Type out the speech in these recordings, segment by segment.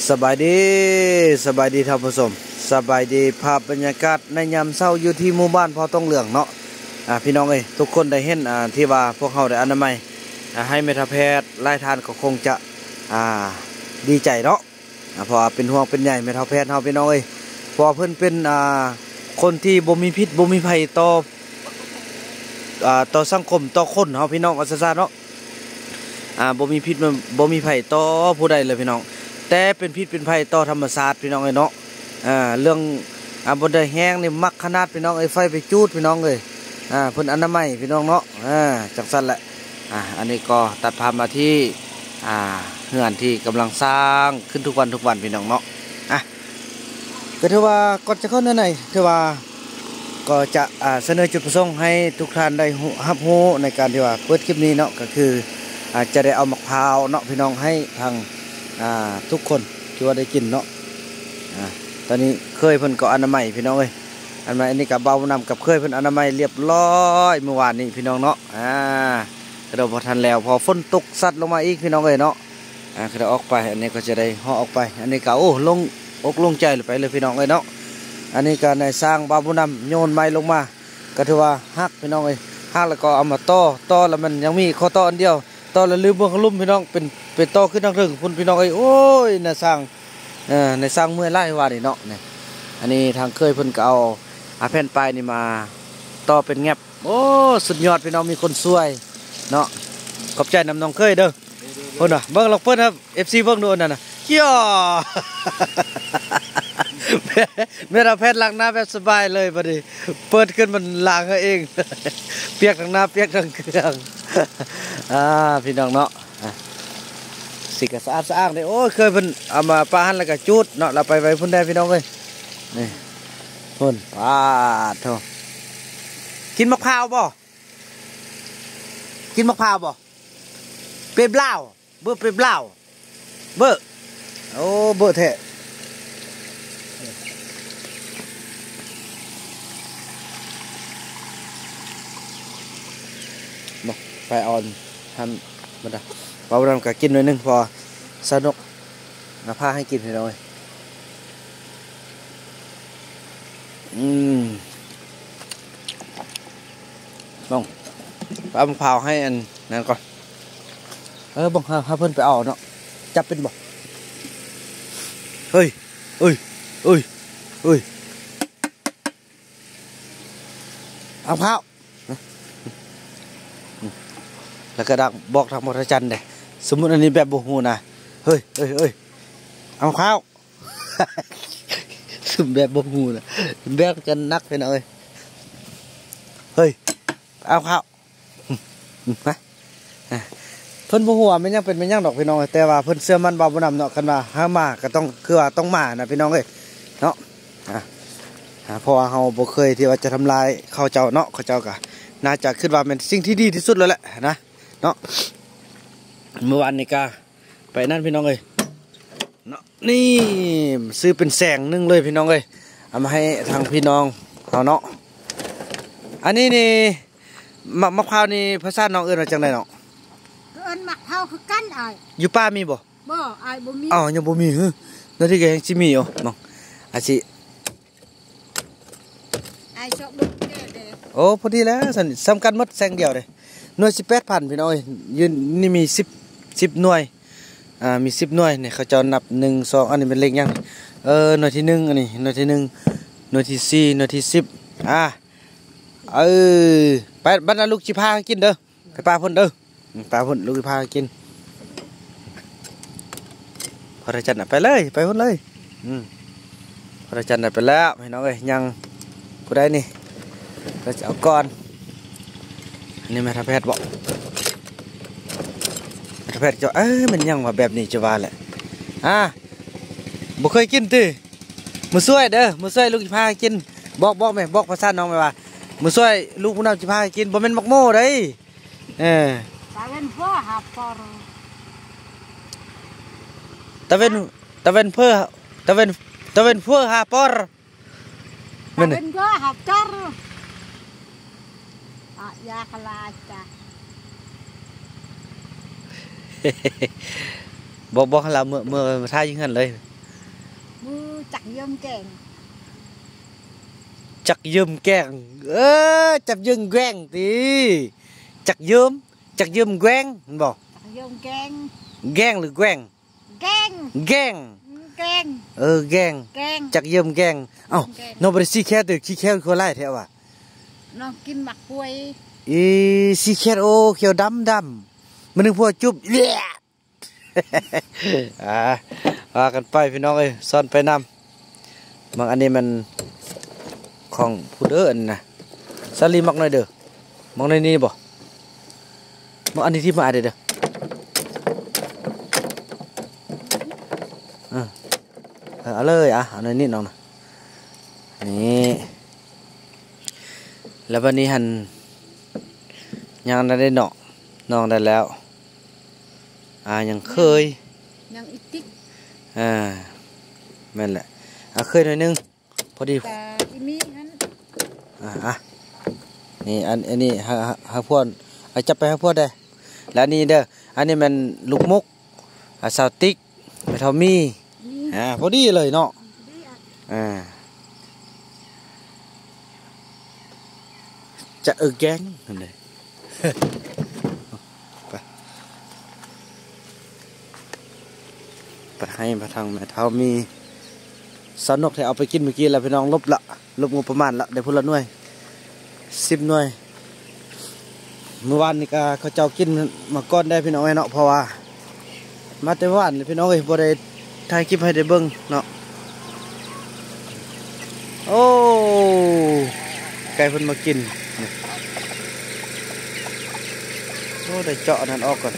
ສະບາຍດີ ສະບາຍດີທ່ານຜູ້ຊົມ ສະບາຍດີ ພາບບັນຍາກາດໃນຍາມເຊົ້າຢູ່ທີ່ໝູ່ບ້ານເຜົ່າຕົງເຫຼືອງເນາະ. ອ່າ ພີ່ນ້ອງເອີຍ ທຸກຄົນໄດ້ເຫັນ ອ່າ ທີ່ວ່າພວກເຮົາໄດ້ອະນາໄມ ອ່າ ໃຫ້ແມ່ເຖົ້າແພດ ຫຼາຍທ່ານກໍຄົງຈະ ອ່າ ດີໃຈເນາະ. ອ່າ ເພາະວ່າເປັນຫ່ວງເປັນໃຍແມ່ເຖົ້າແພດເຮົາ ພີ່ນ້ອງເອີຍ ເພາະວ່າເພິ່ນເປັນ ອ່າ ຄົນທີ່ບໍ່ມີພິດບໍ່ມີໄພຕໍ່ ອ່າ ຕໍ່ສັງຄົມ ຕໍ່ຄົນເຮົາ ພີ່ນ້ອງ ວ່າຊັ້ນຊະເນາະ. ອ່າ ບໍ່ມີພິດ ບໍ່ມີໄພຕໍ່ຜູ້ໃດເລີຍ ພີ່ນ້ອງ ແຕ່ເປັນພິດເປັນໄພຕໍ່ທຳມະຊາດ ພີ່ນ້ອງເອີຍເນາະ. ອ່າ ເລື່ອງ ອ່າ ບ່ອນໃດແຫ້ງນີ້ມັກຂະໜາດ ພີ່ນ້ອງເອີຍ ໄຟໄປຈູດ ພີ່ນ້ອງເອີຍ. ອ່າ ເພິ່ນອະນາໄມ ພີ່ນ້ອງເນາະ. ອ່າ ຈັ່ງຊັ້ນແຫຼະ. ອ່າ ອັນນີ້ກໍຕັດພາບມາທີ່ ອ່າ ເຮືອນທີ່ກຳລັງສ້າງຂຶ້ນທຸກວັນ ທຸກວັນ ພີ່ນ້ອງເນາະ. ອ່າ ກໍຖືວ່າກ່ອນຈະເຂົ້າເນື້ອໃນ ຖືວ່າກໍຈະ ອ່າ ສະເໜີຈຸດປະສົງໃຫ້ທຸກທ່ານໄດ້ຮູ້ ຮັບຮູ້ໃນການທີ່ວ່າເປີດຄລິບນີ້ເນາະ ກໍຄື ອ່າ ຈະໄດ້ເອົາໝາກພ້າວເນາະ ພີ່ນ້ອງ ໃຫ້ທາງ ອ່າ ທຸກຄົນທີ່ວ່າໄດ້ກິນເນາະ. ອ່າ ຕອນນີ້ເຂີຍເພິ່ນກໍອະນາໄມ ພີ່ນ້ອງເອີຍ ອະນາໄມ. ອັນນີ້ກໍບ່າວນຳກັບເຂີຍເພິ່ນອະນາໄມລຽບລ້ອຍມື້ວານນີ້ ພີ່ນ້ອງເນາະ. ອ່າ ກະໂດດບໍ່ທັນແລ້ວ ເພາະຝົນຕົກຊັດລົງມາອີກ ພີ່ນ້ອງເອີຍເນາະ. ອ່າ ກະໄດ້ອອກໄປ ອັນນີ້ກໍຈະໄດ້ເຫາະອອກໄປ. ອັນນີ້ກໍ ໂອ້ ໂລ່ງອົກໂລ່ງໃຈໄປເລີຍ ພີ່ນ້ອງເອີຍເນາະ. ອັນນີ້ກໍນາຍຊ່າງບ່າວບຸນນຳໂຍນໄມ້ລົງມາ ກໍຖືວ່າຫັກ ພີ່ນ້ອງເອີຍ ຫັກແລ້ວກໍເອົາມາຕໍ່ ຕໍ່ແລ້ວມັນຍັງມີຂໍ້ຕໍ່ອັນດຽວ ຕໍ່ແລ້ວລືມເບິ່ງຂະລຸ່ມ ພີ່ນ້ອງ ເປັນ ເປັນຕໍ່ຂຶ້ນທາງເທິງພຸ້ນ ພີ່ນ້ອງເອີຍ. ໂອ້ຍ ນາຍຊ່າງ ເອີ ນາຍຊ່າງເມື່ອຍຫຼາຍວ່ານີ້ເນາະ. ນີ້ ອັນນີ້ທາງເຂີຍເພິ່ນກໍເອົາ ອ່າ ແຜ່ນປ້າຍນີ້ມາຕໍ່ເປັນແງບ. ໂອ້ ສຸດຍອດ ພີ່ນ້ອງ ມີຄົນຊ່ວຍເນາະ. ຂອບໃຈນຳນ້ອງເຂີຍເດີ. ພຸ້ນນະ ເບິ່ງ ລອງເປີດໃຫ້ເອັຟຊີເບິ່ງດູ ອັນນັ້ນນະ ເຈົ້າ ແມ່ນວ່າແພດລ້າງໜ້າແບບສະບາຍເລີຍບັດນີ້ ເປີດຂຶ້ນມັນລ້າງໃຫ້ເອງ ປຽກທັງໜ້າປຽກທັງເຄື່ອງ. ອ່າ ພີ່ນ້ອງເນາະ ອ່າ ສີກໍສະອາດສະອ້າງເດ້. ໂອ້ຍ ເຂີຍເພິ່ນເອົາມາປະຫັ້ນແລ້ວກໍຈູດເນາະ ແລ້ວໄປໄວ້ພຸ້ນແດ່ ພີ່ນ້ອງເອີຍ. ນີ້ ພຸ້ນ ປາດໂທ້ ກິນໝາກພ້າວບໍ່? ກິນໝາກພ້າວບໍ່? ເປັບລາວ ເບີເປັບລາວ ເບີ. ໂອ້ ເບີແທ້ ບໍ່ ໄຟອ່ອນ ຫັ້ນ ບໍ່ໄດ້ ເວົ້ານຳກໍກິນໜ້ອຍໜຶ່ງ ເພາະວ່າສາວນົກ ອ່າ ພາໃຫ້ກິນ ພີ່ນ້ອງເອີຍ. ອືມ ເບິ່ງ ເອົາມະພ້າວໃຫ້ອັນນັ້ນກ່ອນ. ເອີ ເບິ່ງ ໃຫ້ ໃຫ້ເພິ່ນໄປເອົາເນາະ. ຈັບເປັນບໍ່? ເຮີ້ຍ ເອີຍ ເອີຍ ເອີຍ. ເອົາມະພ້າວ ແລ້ວກໍດັກບອກທາງບໍ່ທັນຈັນເດ້. ສົມມຸດອັນນີ້ແບບບໍ່ຮູ້ນະ ເຮີ້ຍ ເອີຍ ເອີຍ ເອົາມະພ້າວ. ຊຸມແບບບໍ່ຮູ້ນະ ແບບກັນໜັກ ພີ່ນ້ອງເອີຍ. ເຮີ້ຍ ເອົາເຂົ້າ ມາ. ເພິ່ນບໍ່ຮູ້ວ່າແມ່ນຫຍັງເປັນແມ່ນຫຍັງດອກ ພີ່ນ້ອງເອີຍ ແຕ່ວ່າເພິ່ນເຊື່ອໝັ້ນບ່າວບຸນນຳເນາະ. ຄັນວ່າເຮົາມາກໍຕ້ອງ ຄືວ່າຕ້ອງມານະ ພີ່ນ້ອງເອີຍເນາະ. ອ່າ ອ່າ ເພາະວ່າເຮົາບໍ່ເຄີຍທີ່ວ່າຈະທຳລາຍເຂົາເຈົ້າເນາະ. ເຂົາເຈົ້າກໍໜ້າຈະຄິດວ່າແມ່ນສິ່ງທີ່ດີທີ່ສຸດແລ້ວແຫຼະນະເນາະ. ມື້ວານນີ້ກໍ ໄປນັ້ນ ພີ່ນ້ອງເອີຍເນາະ. ນີ້ ຊື້ເປັນແສງໜຶ່ງເລີຍ ພີ່ນ້ອງເອີຍ ເອົາມາໃຫ້ທາງພີ່ນ້ອງເຮົາເນາະ. ອັນນີ້ນີ້ ໝາກ ໝາກພ້າວນີ້ ພາສານ້ອງເອີ້ນວ່າຈັ່ງໃດເນາະ? ເອີ້ນໝາກພ້າວຄືກັນອ້າຍ. ຢູ່ປ່າມີບໍ່? ບໍ່ ອ້າຍ ບໍ່ມີ. ອ້າວ ຍັງບໍ່ມີຫື? ໜ້າທີ່ກໍຍັງຊິມີຢູ່ເນາະ ອາດຊິ ອ້າຍຊອກເບິ່ງແກ່ເດ້. ໂອ້ ພໍດີແລ້ວຊັ້ນ ສ່ຳກັນໝົດແສງດຽວເດ້. ໜ່ວຍສິບແປດພັນ ພີ່ນ້ອງເອີຍ ຢູ່ນີ້ມີສິບ ສິບໜ່ວຍ ອ່າ ມີສິບໜ່ວຍນີ້. ເຂົາເຈົ້ານັບ ໜຶ່ງ ສອງ ອັນນີ້ເປັນເລກຫຍັງ? ເອີ ໜ່ວຍທີໜຶ່ງ ອັນນີ້ໜ່ວຍທີໜຶ່ງ ໜ່ວຍທີສີ່ ໜ່ວຍທີສິບ. ອ່າ ເອີ ໄປ ບັດນັ້ນລູກຊິພາໃຫ້ກິນເດີ. ໄປປາເພິ່ນເດີ ອືມ ປາເພິ່ນ ລູກພາກິນ. ພໍ່ຕາຈັນນະໄປເລີຍ ໄປພຸ້ນເລີຍ. ອືມ ພໍ່ຕາຈັນນະໄປແລ້ວ ພີ່ນ້ອງເອີຍ. ຍັງຜູ້ໃດນີ້ ກໍຈະເອົາກ່ອນ. ອັນນີ້ແມ່ນທາແພດບໍ? ແມ່ນທາແພດເຈົ້າ. ເອີ ແມ່ນຫຍັງວະ ແບບນີ້ຈະວ່າແຫຼະ. ອ່າ ບໍ່ເຄີຍກິນຕິ? ມາຊ່ວຍເດີ ມາຊ່ວຍ ລູກຊິພາກິນ. ບອກ ບອກແມ່ ບອກພາສານ້ອງແມ່ວ່າ ມາຊ່ວຍ ລູກຜູ້ນຳຊິພາກິນ ບໍ່ແມ່ນໝາກໂມເດ້. ເອີ ຕາເວັນເຟີຫາປອຣ ຕາເວັນ ຕາເວັນເຟີ ຕາເວັນ ຕາເວັນເຟີຫາປອຣ ແມ່ນ ຕາເວັນເຟີຫາປອຣ ອາ ຢາກະລາຈະ ບອກ ບອກໃຫ້ລາວເມືອ ເມືອ ເມືອຖ້າຢູ່ເຮືອນເລີຍ. ຈັກຢືມແກງ ຈັກຢືມແກງ ເອີ ຈັກຢືມແກງຕິ ຈັກຢືມ ຈັກຢືມແກງ ແມ່ນບໍ່? ຈັກຢືມແກງ ແກງ ຫຼື ແກງ? ແກງ ແກງ ແກງ ເອີ ແກງ ແກງ ຈັກຢືມແກງ. ເອົ້າ ແກງ ນ້ອງບໍ່ໄດ້ສີແຄດເດີ ຂີ້ແຄດຄືຫຼາຍແທ້ຫວາ? ນ້ອງກິນໝາກກ້ວຍ ອີ ສີແຄດ ໂອ້ ຂຽວດຳດຳ ມື້ໜຶ່ງຜົວຈູບ ອາ ວ່າກັນໄປພີ່ນ້ອງເອີຍ ຊ້ອນໄປນຳ. ມັກອັນນີ້ມັນຂອງຜູ້ເດີ ອັນນີ້ນະ ສາລີມັກໜ້ອຍເດີ ມັກໜ້ອຍນີ້ບໍ່? ມັກອັນນີ້ທີ່ມາເດີ ເດີ ເອີ ເອົາເລີຍ ອະ ເອົາໜ້ອຍນີ້ນ້ອງນະ ນີ້ ແລ້ວບັດນີ້ຫັ້ນ ຍັງນັ້ນໄດ້ເນາະ ນ້ອງໄດ້ແລ້ວ ອາ ຍັງເຄີຍ ຍັງອີກຕິກ ອາ ແມ່ນແຫຼະ ອາ ເຄີຍໜ້ອຍໜຶ່ງ ພໍດີ ກະອີ່ມີຫັ້ນ ອາ ອາ ນີ້ ອັນ ອັນນີ້ ຫາ ຫາ ຫາພວນ ອາ ຈັບໄປຫາພວນໄດ້ ແລ້ວອັນນີ້ເດີ ອັນນີ້ແມ່ນລູກໝົກ ອາ ສາວຕິກ ແມ່ເຖົ້າມີ ມີ ອາ ພໍດີເລີຍເນາະ ພໍດີ ອາ ຈະເອີແກງຫັ້ນເດ ໄປ ໄປໃຫ້ມາທາງແມ່ເຖົ້າມີ ສາວນົກທີ່ເອົາໄປກິນມື້ກີ້ລະພີ່ນ້ອງ ລົບລະ ລົບງົບປະມານລະ ໄດ້ພຸ້ນລະໜ່ວຍ ສິບໜ່ວຍ. ມື້ວານນີ້ກະເຂົາເຈົ້າກິນມາກ່ອນໄດ້ພີ່ນ້ອງເອີຍເນາະ ເພາະວ່າມາແຕ່ວານພີ່ນ້ອງເອີຍ ບໍ່ໄດ້ຖ່າຍຄລິບໃຫ້ໄດ້ເບິ່ງເນາະ. ໂອ້ ໄກ່ເພິ່ນມາກິນ ໂອ້ ໄດ້ເຈາະອັນນັ້ນອອກກ່ອນ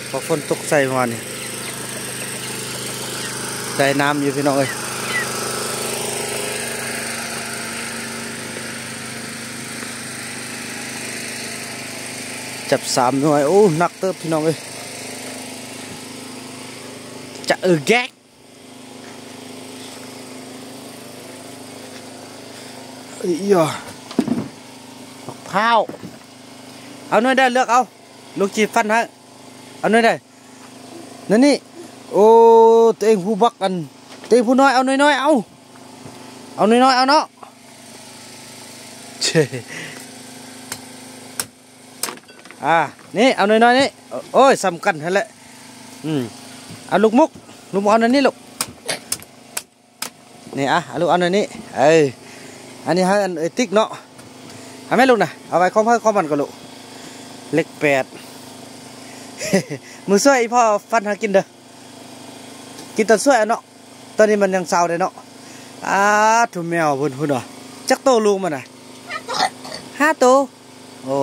ເພາະຝົນຕົກໃສ່ວານນີ້ ໄດ້ນ້ຳຢູ່ພີ່ນ້ອງເອີຍ. ຈັບສາມໜ່ວຍ ໂອ້ ໜັກເຕີບພີ່ນ້ອງເອີຍ ຈະເອີແກກ ເອີຍ ໝາກພ້າວ ເອົາໜ່ວຍໃດເລືອກເອົາ ລູກຊິຟັນໃຫ້ ເອົາໜ່ວຍໃດ ນັ້ນນີ້ ໂອ້ ຕົວເອງຜູ້ບັກອັນ ຕົວເອງຜູ້ນ້ອຍ ເອົາໜ່ວຍນ້ອຍ ເອົາ ເອົາໜ່ວຍນ້ອຍ ເອົາເນາະ ເຊ ອາ ນີ້ ເອົາໜ່ວຍນ້ອຍນີ້ ໂອ້ຍ ສ່ຳກັນຫັ້ນແຫຼະ ອືມ ເອົາລູກໝົກ ລູກໝົກເອົາໜ່ວຍນີ້ລູກ ນີ້ ອະ ລູກເອົາໜ່ວຍນີ້ ເອີ ອັນນີ້ໃຫ້ອັນເອີຍຕິກເນາະ ເອົາແມ່ລູກນະ ເອົາໄວ້ຂອງໃຜຂອງມັນກໍລູກ ເລກແປດ ມື້ຊ່ວຍອີ່ພໍ່ຟັນຫາກິນເດີ ກິນຕອນຊ່ວຍເອົາເນາະ ຕອນນີ້ມັນຍັງເຊົ້າເດ້ເນາະ ອາ ໂທ້ ແມວເພິ່ນພຸ້ນວ່າ ຈັກໂຕລູກມັນນະ ຫ້າໂຕ ໂອ້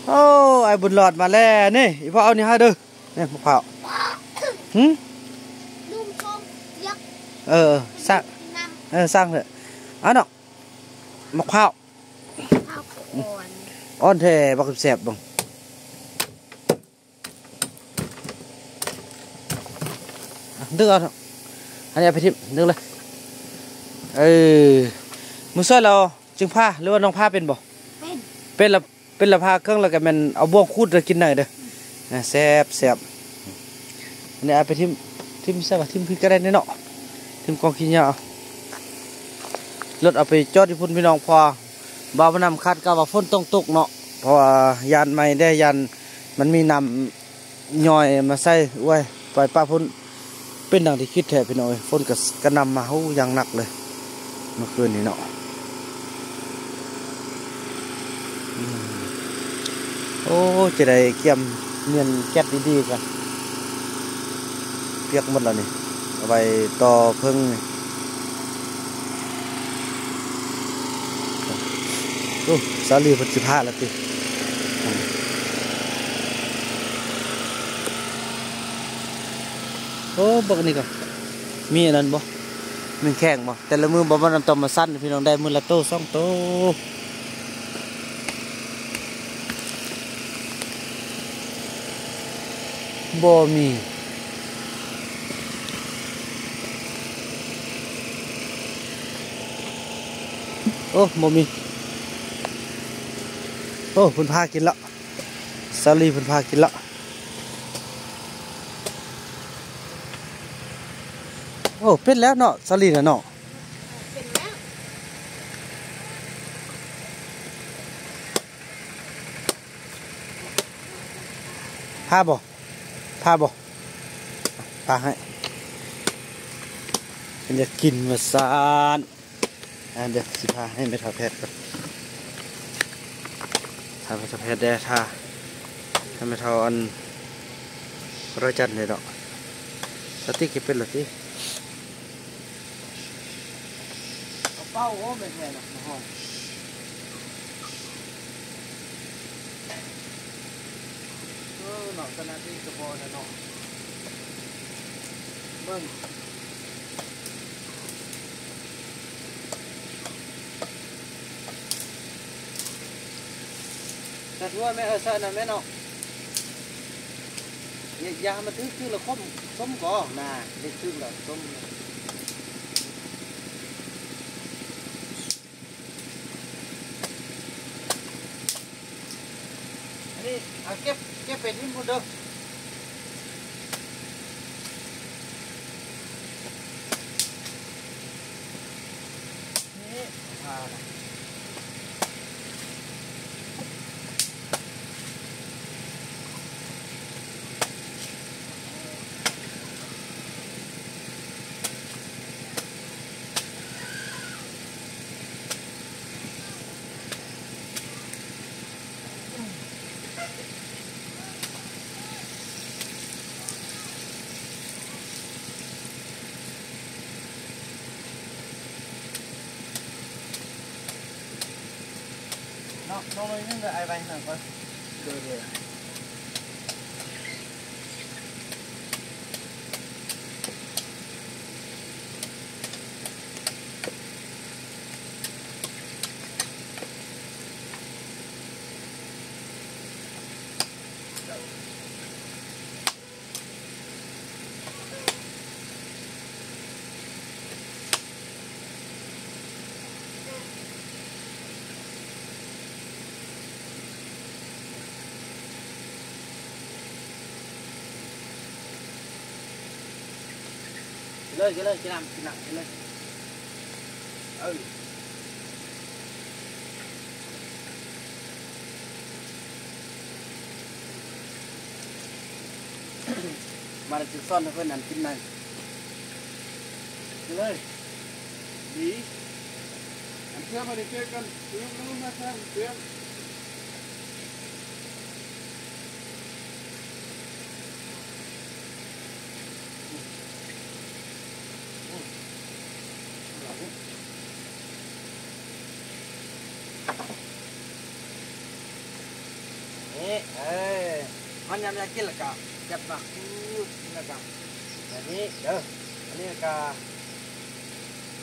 ໂອ້ ອ້າຍບຸນຫຼອດມາແລ້ວນີ້ ອີ່ພໍ່ເອົານີ້ໃຫ້ເດີ ນີ້ໝາກພ້າວ ຫຶ ເອີ ສ້າງ ເອີ ສ້າງເຖາະ ເອົາເນາະ ໝາກພ້າວ ອ່ອນແທ້ ບັກແຊບເບິ່ງ ດຶງເອົາ ອັນນີ້ເອົາໄປຖິ້ມ ດຶງເລີຍ ເອີ ມື້ຊ່ວຍລາວຈຶ່ງພາ ຫຼືວ່ານ້ອງພາເປັນບໍ່? ເປັນ ເປັນລະ ເປັນລະພາເຄື່ອງ ແລ້ວກໍແມ່ນເອົາບ່ວງຂູດແລ້ວກິນໄດ້ເດີ ແຊບໆ ອັນນີ້ເອົາໄປຖິ້ມ ຖິ້ມໃສວະ ຖິ້ມພີ້ກໍໄດ້ເນາະ ຖິ້ມກອງຂີ້ຫຍ້າ ລົດເອົາໄປຈອດຢູ່ພຸ້ນພີ່ນ້ອງ ເພາະວ່າ ບ່າວບຸນນຳຄາດການວ່າຝົນຕ້ອງຕົກເນາະ ເພາະວ່າຢ້ານໄໝ້ແດ່ ຢ້ານມັນມີນ້ຳຍ້ອຍມາໃສ່ ໂອ້ຍ ໄປປະພຸ້ນ ເປັນດັ່ງທີ່ຄິດແທ້ພີ່ນ້ອງເອີຍ ຝົນກໍກະໜ່ຳມາ ໂອ້ ຢ່າງໜັກເລີຍ ເມື່ອຄືນນີ້ເນາະ ອືມ ໂອ້ ຈະໄດ້ກຽມ ນຽນແກັດດີໆ ກ່ອນ ປຽກໝົດແລ້ວນີ້ ເອົາໄວ້ຕໍ່ເພິ່ງນີ້ ໂອ້ ສາລີເພິ່ນຊິພາແລ້ວຕິ ໂອ້ ບັກນີ້ກໍມີອັນນັ້ນບໍ່ ແມ່ນແຂງບໍ່ ແຕ່ລະມື້ບໍ່ ມັນຕ້ອງມາສັ່ນ ພີ່ນ້ອງ ໄດ້ມື້ລະໂຕສອງໂຕ ບໍ່ມີ ໂອ້ ບໍ່ມີ ໂອ້ ເພິ່ນພາກິນລະ ສາລີເພິ່ນພາກິນລະ ໂອ້ ເປັນແລ້ວເນາະ ສາລີນະເນາະ ເປັນແລ້ວ ພາບໍ່ ພາບໍ່ ພາໃຫ້ ເພິ່ນຢາກກິນວ່າຊັ້ນ. ອ່າ ດຽວຊິພາໃຫ້ແມ່ເຖົ້າແພດກ່ອນ ຖ້າແມ່ເຖົ້າແພດແດ່ ຖ້າໃຫ້ແມ່ເຖົ້າອັນ ພະດາວຈັນແດ່ເນາະ ສະຕິກເກັບເປັດລະຕິ ເອົາເປົ້າ ໂອ້ ແມ່ນແທ້ນະ ມາຮອດ. ເອີ ເນາະ ຂະໜາດນີ້ກະພໍແລ້ວເນາະ ເບິ່ງ ໃສ່ຖ້ວຍແມ່ ເອີ ໃສ່ອັນນັ້ນແມ່ເນາະ ຢ່າ ຢ່າໃຫ້ມັນຖືກ ຖືກແລ້ວຂົມ ສົ້ມກໍນາ ເຮັດຖືກແລ້ວສົ້ມ. ອັນນີ້ເອົາເກັບ ເກັບໄປຖິ້ມພຸ້ນເດີ ນີ້ ເນາະ ນ້ອງໜ້ອຍໜຶ່ງເດີ ອ້າຍໄວ້ໃຫ້ນ້ອງກ່ອນ ໂດຍ ໂດຍ. ກິນເລີຍ ກິນເລີຍ ກິນນ້ຳ ກິນນ້ຳ ກິນເລີຍ ເອີ. ມາແລ້ວຊິສອນໃຫ້ເພິ່ນອັນກິນນັ້ນ ກິນເລີຍ ດີ ອັນເທື່ອບໍ່ໄດ້ເຈີກັນ ລືມ ລືມມາແຊບເທື່ອ. ນີ້ ເອີ ມັນຍາມຢາກກິນແລ້ວກະຈັບມາ ກິນແລ້ວກະ ແບບນີ້ເດີ ອັນນີ້ກະ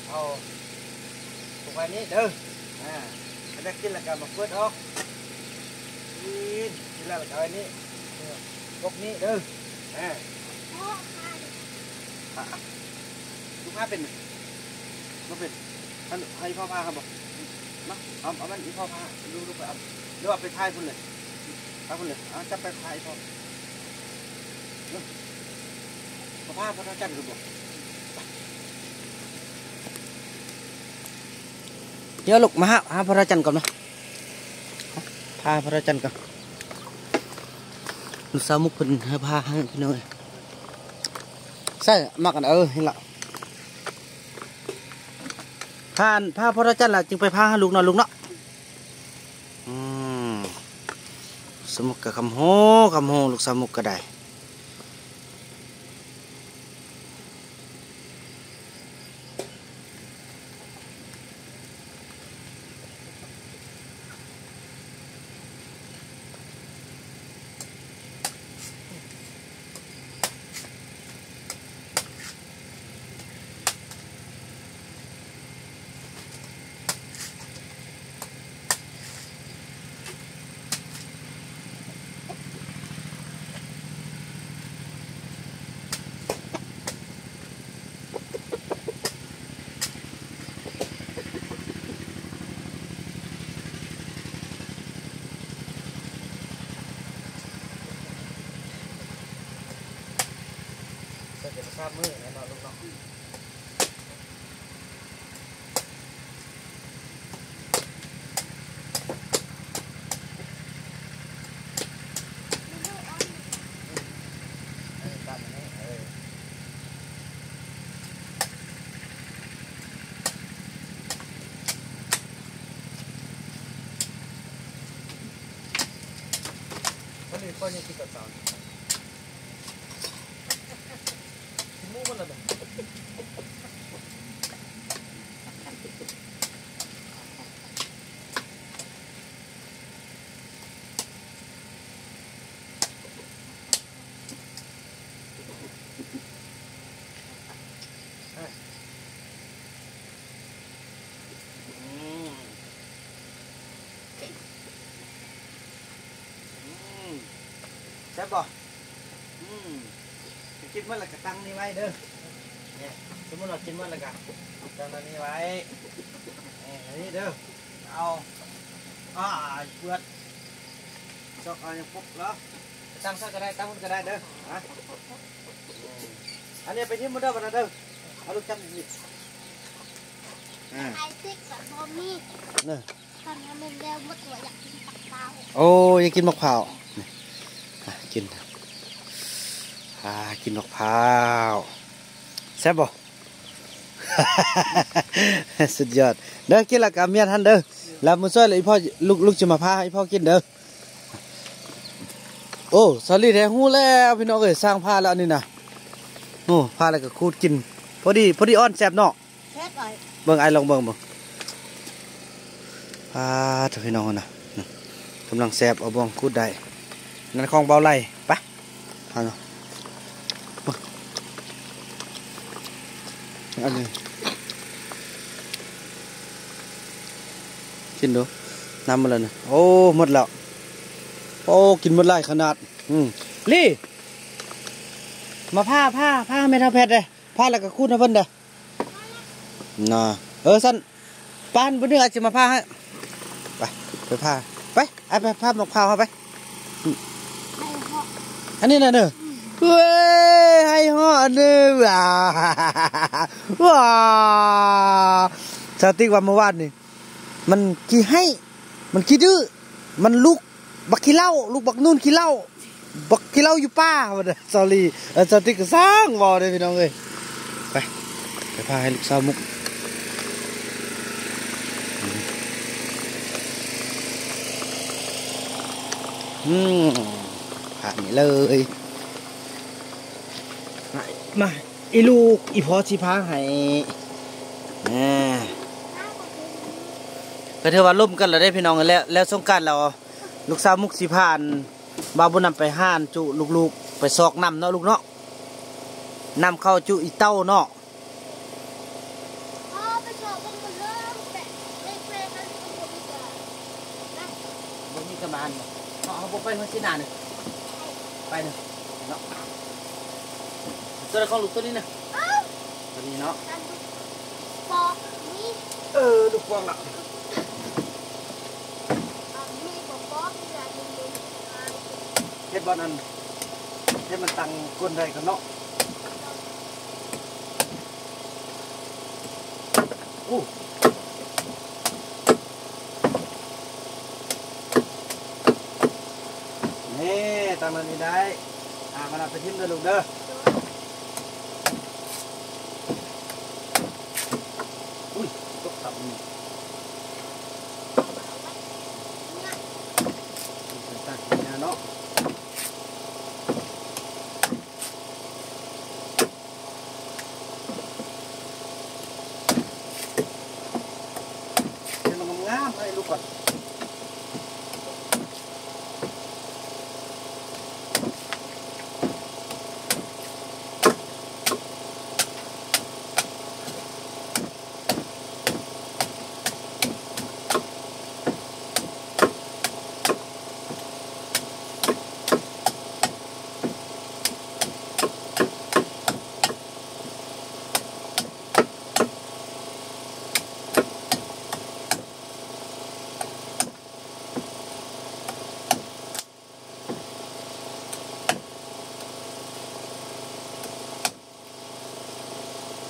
ເອົາ ພວກອັນນີ້ເດີ ອ່າ ຄັນຢາກກິນແລ້ວກະມາເປີດອອກ ກິນ ກິນແລ້ວກະອັນນີ້ ພວກນີ້ເດີ ອ່າ ອ່າ ລູກພາເປັນ ບໍ່ເປັນ ໃຫ້ພໍ່ພາເຮົາບໍ່ ມາ ເອົາ ເອົາມັນອີ່ພໍ່ພາ ລູກ ລູກໄປເອົາ ຫຼືວ່າໄປພາຍພຸ້ນເລີຍ ພາຍພຸ້ນເລີຍ ເອົາ ຈັບໄປພາຍພໍ່ ເອີ ພໍ່ພາພໍ່ເຖົ້າຈັນຄືບໍ່ ດຽວລູກມາຫາ ຫາພໍ່ເຖົ້າຈັນກ່ອນມາ ພາພໍ່ເຖົ້າຈັນກ່ອນ ລູກສາວມຸກເພິ່ນໃຫ້ພາໃຫ້ພີ່ນ້ອງເອີຍ ໃສ່ມາກັນ ເອີ ເຫັນລະ ພາ ພາພໍ່ເຖົ້າຈັນລະຈຶ່ງໄປພາຫາລູກເນາະ ລູກເນາະ ອືມ ສາວມຸກກະຄຳຮູ້ ຄຳຮູ້ ລູກສາວມຸກກະໄດ້. ໃສ່ເປັນສາມມື້ແລ້ວເນາະ ລູກເນາະ. ນີ້ຄືຕອນເຊົ້ານີ້ ກິນໝູ່ໝົດແລ້ວແບບ ອືມ ອືມ ແຊບບໍ່? ອືມ ກິນໝົດແລ້ວກະຕັ້ງນີ້ໄວ້ເດີ ນີ້ ສົມມຸດວ່າກິນໝົດແລ້ວກະຕັ້ງອັນນີ້ໄວ້ ນີ້ ອັນນີ້ເດີ ເອົາ ອ້າ ເບືອດ ຊອກເອົາຫຍັງປົກເນາະ ຕັ້ງຊະກະໄດ້ ຕັ້ງມັນກະໄດ້ເດີ ຮະ ອືມ ອັນນີ້ໄປຖິ້ມໝົດເດີ ບັດນັ້ນເດີ ເອົາລູກຈັບນີ້ ອາ ໄອຕິກກະບໍ່ມີ ເນີ ຄັນວ່າແມ່ນແລ້ວໝົດ ໂອ້ ຢາກກິນໝາກພ້າວ ໂອ້ ຢາກກິນໝາກພ້າວ ນີ້ ອາ ກິນ ອາ ກິນໝາກພ້າວ ແຊບບໍ່? ສຸດຍອດ ເດີ ກິນແລ້ວກະມຽນຫັ້ນເດີ ແລ້ວມື້ຊ່ວຍແລ້ວອີ່ພໍ່ ລູກ ລູກຈະມາຜ່າໃຫ້ອີ່ພໍ່ກິນເດີ ໂອ້ ສາລີແທ້ ຮູ້ແລ້ວພີ່ນ້ອງເອີຍ ຊ່າງຜ່າແລ້ວອັນນີ້ນະ ໂອ້ ຜ່າແລ້ວກະຂູດກິນ ພໍດີ ພໍດີອ່ອນ ແຊບເນາະ. ແຊບຫຼາຍ ເບິ່ງ ອ້າຍລອງເບິ່ງເບິ່ງ ປາດໂທ້ ພີ່ນ້ອງນະ ກຳລັງແຊບ ເອົາບ່ອງຂູດໄດ້ ນັ້ນຂອງເບົາໄຫຼ ໄປ ເອົາເນາະ ອັນນີ້ ກິນດູ ນ້ຳໝົດແລ້ວນະ ໂອ້ ໝົດແລ້ວ ໂອ້ ກິນໝົດຫຼາຍຂະໜາດ ອືມ ລີ ມາຜ່າ ຜ່າ ຜ່າແມ່ເຖົ້າແພັດເດ້ ຜ່າແລ້ວກະຂູດໃຫ້ເພິ່ນເດ້. ນະ ເອີ ຊັ້ນ ປານ ມື້ໜຶ່ງອາດຊິມາຜ່າໃຫ້ ໄປ ໄປຜ່າ ໄປ ອ້າຍໄປຜ່າໝາກພ້າວເຮົາໄປ ໄຫເຫາະ ອັນນີ້ນະເນີ ອືມ ເວີຍ ໄຫເຫາະເນີ ວ້າ ວ້າ ສາວຕິກວ່າມື້ວານນີ້ ມັນຂີ້ໄຮ້ ມັນຂີ້ດື້ ມັນລູກບັກຂີ້ເຫຼົ້າ ລູກບັກນູນຂີ້ເຫຼົ້າ ບັກຂີ້ເຫຼົ້າຢູ່ປ່າ ວ່າຊັ້ນ ສອຣີ ເອີ ສາວຕິກກະຊ່າງເວົ້າເດ້ພີ່ນ້ອງເອີຍ ໄປ ໄປຜ່າໃຫ້ລູກສາວມຸກ ອືມ ຜ່ານີ້ເລີຍ ມາ ມາ ອີລູກ ອີພໍ່ຊິຜ່າໃຫ້ ແນ່ ກະຖືວ່າລົມກັນແລ້ວເດ້ພີ່ນ້ອງ ແລ້ວ ແລ້ວສົງການແລ້ວ ລູກສາວມຸກຊິພາ ບ່າວບຸນນຳໄປຫາຈຸລູກໆ ໄປຊອກນ້ຳເນາະລູກເນາະ ນ້ຳເຂົ້າຈຸອີເຕົ້າເນາະ ພໍ່ໄປຊອກເບິ່ງເບິ່ງເດີ ແປະ ເລກແປະນັ້ນກໍບໍ່ມີກະ ນະ ບໍ່ມີກະມານບໍ່ ເຮົາ ເຮົາບໍ່ໄປເຮືອນສີນານີ້ ໄປເນາະ ເນາະ ຕົວໃດຂອງລູກຕົວນີ້ນະ ເອົ້າ ຕົວນີ້ເນາະ ອັນລູກປອກນີ້ ເອີ ລູກປອກລະ ອັນນີ້ບໍ່ປອກ ເຮັດບ່ອນອັນ ເຮັດມັນຕັ້ງກົ້ນໄດ້ກ່ອນເນາະ ໂອ້ ແນ່ ຕັ້ງແນວນີ້ໄດ້ ອ່າ ມັນເອົາໄປຖິ້ມເດີລູກເດີ ອຸ້ຍ ຕົກທັບນີ້ ຕັກນີ້ເນາະ ເຮັດມັນງາມໆ ໃຫ້ລູກກ່ອນ.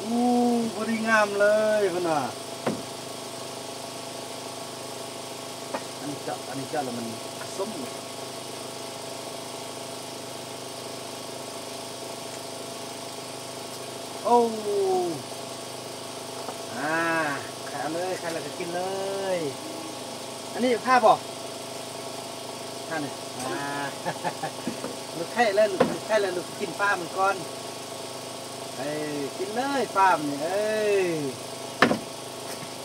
ໂອ້ ພໍດີງາມເລີຍເພິ່ນວ່າ ອັນນີ້ເຈາະ ອັນນີ້ເຈາະແລ້ວມັນສົ້ມ ໂອ້ ອ່າ ຂາເລີຍ ຂາແລ້ວກໍກິນເລີຍ ອັນນີ້ພາບໍ່? ຫັ້ນ ອ່າ ລູກໄຂ່ແລ້ວ ລູກໄຂ່ແລ້ວ ລູກກິນປາມັນກ່ອນ. ເອີ ກິນເລີຍປາມັນນີ້ ເອີ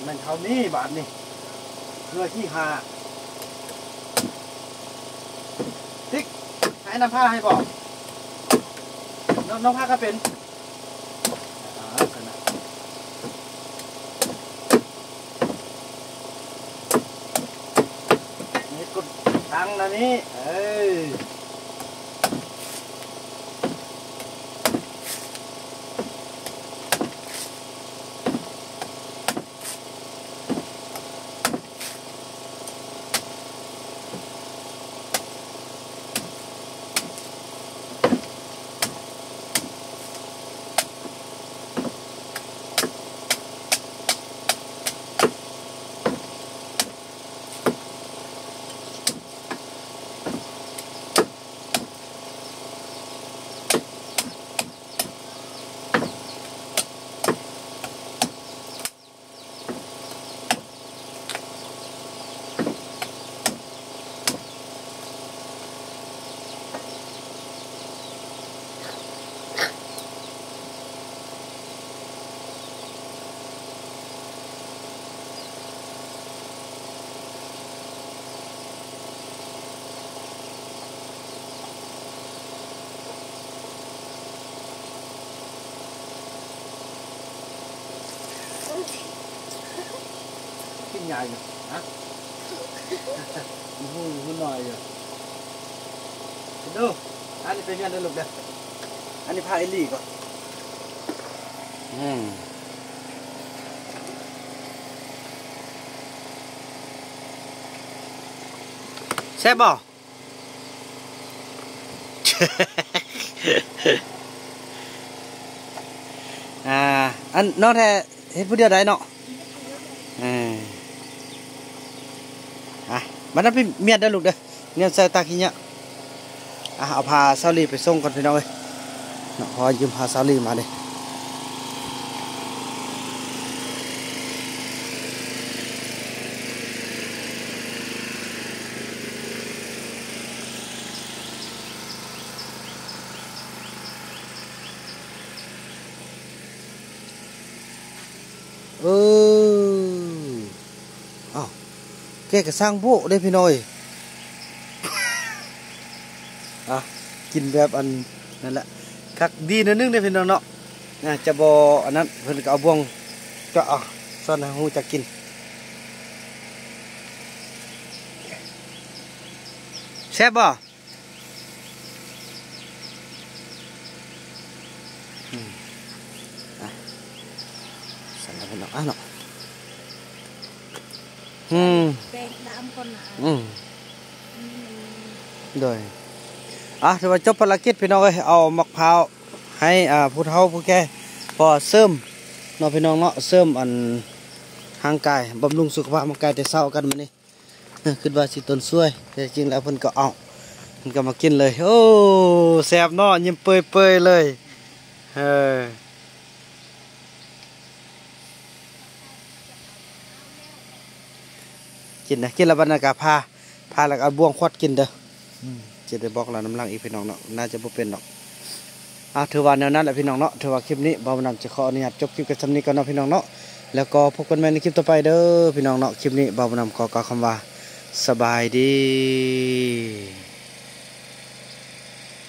ແມ່ນເທົ່ານີ້ບາດນີ້ ເທື່ອທີຫ້າ ຕິກ ໃຫ້ນ້ຳພາໃຫ້ບໍ່? ນ້ອງ ນ້ອງພາກໍເປັນ ອ່າ ຊັ້ນນະ ເຮັດກົດຕັງແນວນີ້ ເອີ. ກິນຫຍ້າຢູ່ ຮະ ຫູ ຫູໜ້ອຍຢູ່ ເດີ ອັນນີ້ໄປເຮືອນເດີລູກເດີ ອັນນີ້ພາອີ່ຫຼີ່ກ່ອນ ອືມ ແຊບບໍ່? ອ່າ ອັນນ້ອງແທ້ເຮັດຜູ້ດຽວໄດ້ເນາະ ເອີ ອ່ະ ບັດນັ້ນໄປມ້ຽນເດີລູກເດີ ມ້ຽນໃສ່ຕາຂີ້ເຫຍື້ອ ອ່ະ ເອົາພາຊາວລີໄປສົ່ງກ່ອນພີ່ນ້ອງເອີຍເນາະ ເພາະວ່າຢືມພາຊາວລີມາເດ້. ເອີ ອ້າວ ແກກະສ້າງໂບະເດ້ພີ່ນ້ອງເອີຍ ອ່ະ ກິນແບບອັນນັ້ນແຫຼະ ຄັກດີໜ້ອຍໜຶ່ງເດ້ພີ່ນ້ອງເນາະ ອ່າ ຈະບໍ່ອັນນັ້ນ ເພິ່ນກໍເອົາບ່ວງເຈາະເອົາ ສອນໃຫ້ຮູ້ຈັກກິນ ແຊບບໍ່? ອືມ ອ່ະ ຊັ້ນລະເນາະ ອ່ະເນາະ ອືມ ແປ້ງດຳກ່ອນນະ ອືມ ອືມ ໂດຍ ອ່ະ ຖືວ່າຈົບພາລະກິດພີ່ນ້ອງເອີຍ ເອົາໝາກພ້າວໃຫ້ ອ່າ ຜູ້ເຖົ້າຜູ້ແກ່ ເພາະວ່າເສີມເນາະພີ່ນ້ອງເນາະ ເສີມອັນຮ່າງກາຍ ບຳລຸງສຸຂະພາບຮ່າງກາຍແຕ່ເຊົ້າກັນມື້ນີ້. ເອີ ຄິດວ່າຊິຕົນຊ່ວຍ ແຕ່ຈິງແລ້ວເພິ່ນກໍເອົາ ເພິ່ນກໍມາກິນເລີຍ. ໂອ້ ແຊບເນາະ ຍິ້ມເປີຍໆເລີຍ. ເອີ ກິນນະ ກິນແລ້ວບັດນັ້ນກໍພາ ພາແລ້ວກໍເອົາບ່ວງຂວັດກິນເດີ. ອືມ ຊິໄດ້ບອກລາວນຳຫຼັງອີກພີ່ນ້ອງເນາະ ໜ້າຈະບໍ່ເປັນດອກ. ອ່າ ຖືວ່າແນວນັ້ນແຫຼະພີ່ນ້ອງເນາະ ຖືວ່າຄລິບນີ້ບ່າວບຸນນຳຈະຂໍອະນຸຍາດຈົບຄລິບກັນສ່ຳນີ້ກ່ອນເນາະພີ່ນ້ອງເນາະ ແລ້ວກໍພົບກັນໃໝ່ໃນຄລິບຕໍ່ໄປເດີພີ່ນ້ອງເນາະ. ຄລິບນີ້ບ່າວບຸນນຳຂໍກ່າວຄຳວ່າ ສະບາຍດີ.